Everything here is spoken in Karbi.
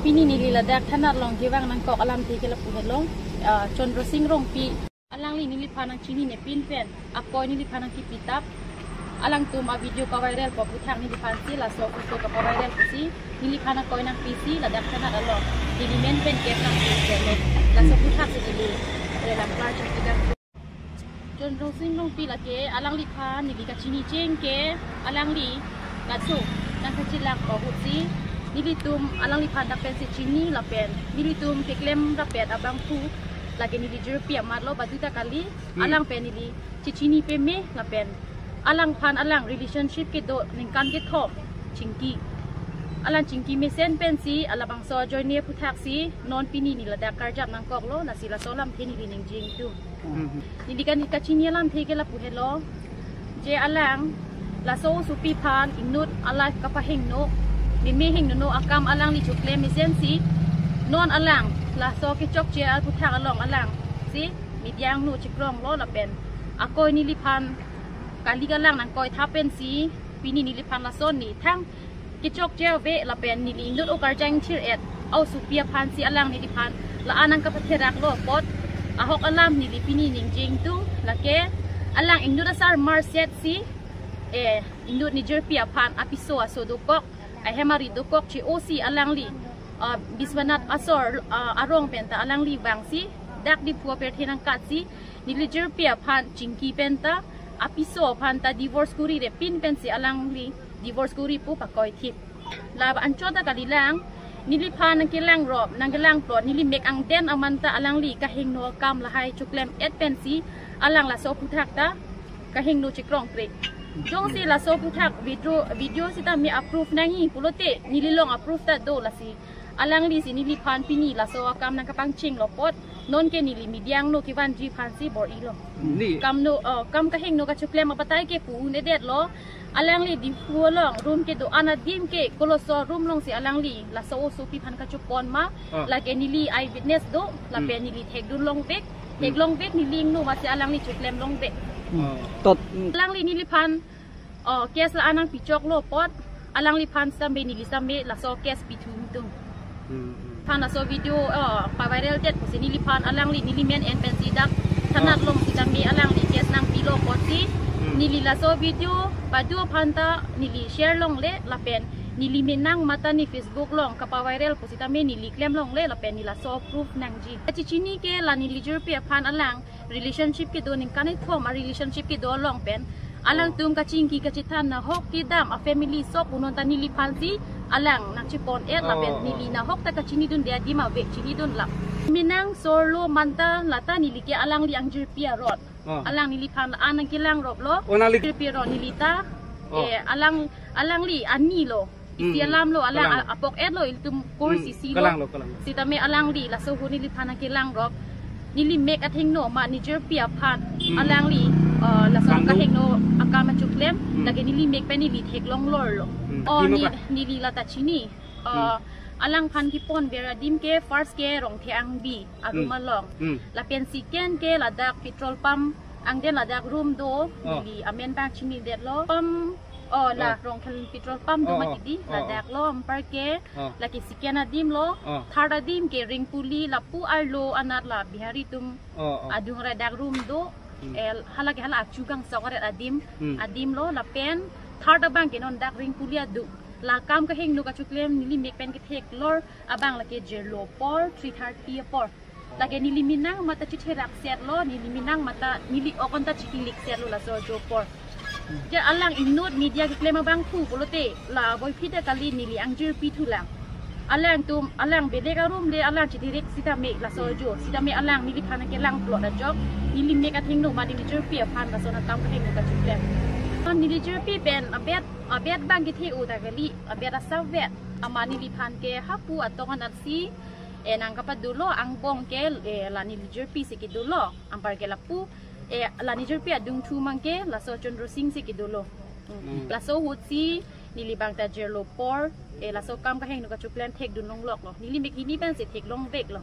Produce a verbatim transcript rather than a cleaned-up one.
Pini neli ladak thanat along kevang nangkok alamthe ke lapu helo, ah, Chandra Sing Rongpi. Alangli neliphan nangchinine pinpen akoi neliphan nangkipitap. Alangtum a-video kaviralpo aputhak neliphan si laso photo kapaviralpo si neliphan akoi nangpisi ladak thanat along neli men pen case nangpi helo. Laso aputhak si neli, eh, lamplar chingkidam. Chandra Sing Rongpi lake alangliphan neli kachini cheng ke alangli laso nangkachelangpo ahut si nelitum alangliphan dak pensi chini lapen nelitum keklem rapet abangphu lake neli jirpi amatlo, baduta kali. Hmm. Alang pen neli chechini peme lapen alangphan alang relationship kedo ningkan kethom chingki. Alang chingki mesen pensi labangso ajoine aputhak si non pini neli ladak karjap nangkoklo, lasi laso alamthe neli ning jingtung. Hmm. Neli kan kachini alamthe ke lapu helo. Je alang laso osopiphan inut a-life kapahingno, meme hingno akam alangli choklem mesensi non alang laso kechokche aputhak along alang si media angno chikronglo lapen akoi neliphan kali alang nangkoi tha pensi pini neliphan lason ni thang kechokche ave lapen neli inut okarjang thir-et a-osopi aphan si alang neliphan la-an nangkapatheraklo apot ahok alam neli pini ning jingtung. Lake alang inut asar marset si, eh, inut ni jirpi aphan apiso aso dokok, ahem ari dokok che-o si alangli, ah, Biswanath asor, ah, arong penta alangli vangsi dak Diphu apirthe nangkatsi neli jirpi aphan chingki penta apiso aphan ta divorce kurire pin pensi alangli divorce kuri pu pakoithip. La anchot ta kalilang, neliphan nangkelangrop, nangkelangplot, neli mek angden aman ta alangli kahingno akam lahai choklem-et pensi alang laso aputhak ta kahingno chikrongkre. Jongsi laso aputhak video, video sitame a-proof nangji pulote neli along a-proof ta do, lasi alangli si neliphan pini laso akam nangkapangchinglo apot non ke neli media angno kevanji aphan si bor-ilo. Ni. Kam no, oh, kam kahingno kachoklem abatai ke pu-un-edetlo. Alangli Diphu along room kedo-an adim ke koloso room along si alangli laso osopiphan kachopon ma. Ah. Lake neli eyewitness do, lapen, hmm, neli thekdun longvek. Hmm. Theklongvek neli ingno masi alangli choklem longvek. Hmm. Ah. Tot. Alangli neliphan, oh, case la-an nangpichoklo apot alangliphan sitame neli sitame laso case pithu ingtung. Hmm, hmm. Phan laso video, oh, paviraldetpo si neliphan alangli neli men en pensi dak thanat, ah, along sitame alangli case nangpilo apot si, hmm, neli laso video badu aphan ta neli share longle lapen neli menang mata ne Facebook along kapaviralpo sitame neli klem longle lapen neli laso proof nangji. Kachechini ke la neli jirpi aphan alang relationship kedo ningkan kethom a-relationship kedo along pen alangtum kachingki kachethan nahok kedam a-family sok pu non ta neliphan si alang nangchepon-et lapen, oh, oh, neli nahok ta kachinidunde adim ave chinidun lap. Menang sorlo manta lata neli ke alangli angjirpi arot. Oh. Alang neliphan la-an nangkelangroplo. Oh, nangli- Jirpi arot neli ta. Oh. Eh, alang, alangli ani lo. Isi, hmm, alam lo, alang, kalang, a-, apok-et lo ilitum course, hmm, isi lo. Kalang lo, kalang lo. Sitame alangli laso ahut neliphan nangkelangrop. Neli mek athengno ma ne jirpi aphan, hmm, alangli, uh, laso, kangdung, kahingno akam achoklem, hmm, lake neli mek pen neli theklong lorlo. Hmm. Oh, kima ni, pa? Neli lata chini. Uh, hmm, alangphan kepon ver adim ke first ke Rongthe Angbi a-room, hmm, along. Hmm. Lapen second ke ladak petrol pump angden ladak room do, oh, neli amen abang chinidetlo. Pump, oh, la, oh, Rongkhel petrol pump do, oh, mati di, oh, oh, ladak lo, anparke, oh, lake second adim lo, oh, third adim ke Ringpuli lapu arlo anat la Bihari atum, oh, oh, adung ra dak room do, hmm, eh, halake hala achu kangsok aret adim, hmm, adim lo, lapen third abang ke non dak Ringpuli adung. La kam kahingno kachoklem neli mek pen ketheklor abang lake jirlo apor, three thirty apor. Lake neli menang mata chitherak setlo, neli menang mata neli ok-an ta chikilik setlo laso ajo apor. Je alang inut media keklem abangphu pulote la boiphi ta kali neli angjirpi thulang. Alangtum, alang beleg a-room le alang chitherak sitame laso ajo, sitame alang neliphan nangkelangplot ajok, neli mek athengno ma neli jirpi aphan lason akam kahingno kachoklem. Neli jirpi pen abet, abet abang kethe-o ta kali, abet asap vet, amat neliphan ke hapu atong anatsi, eh, nangkapadulo, angbong ke, eh, la neli jirpi si kedulo, anparke lapu, eh, la ne jirpi adungthu abang ke laso Chandra Sing si kedulo. Hmm. Hmm. Laso ahut si neli abang ta jirlo apor, eh, laso kam kahingno kachoklem thekdun longloklo. Neli mek hini pensi theklongveklo.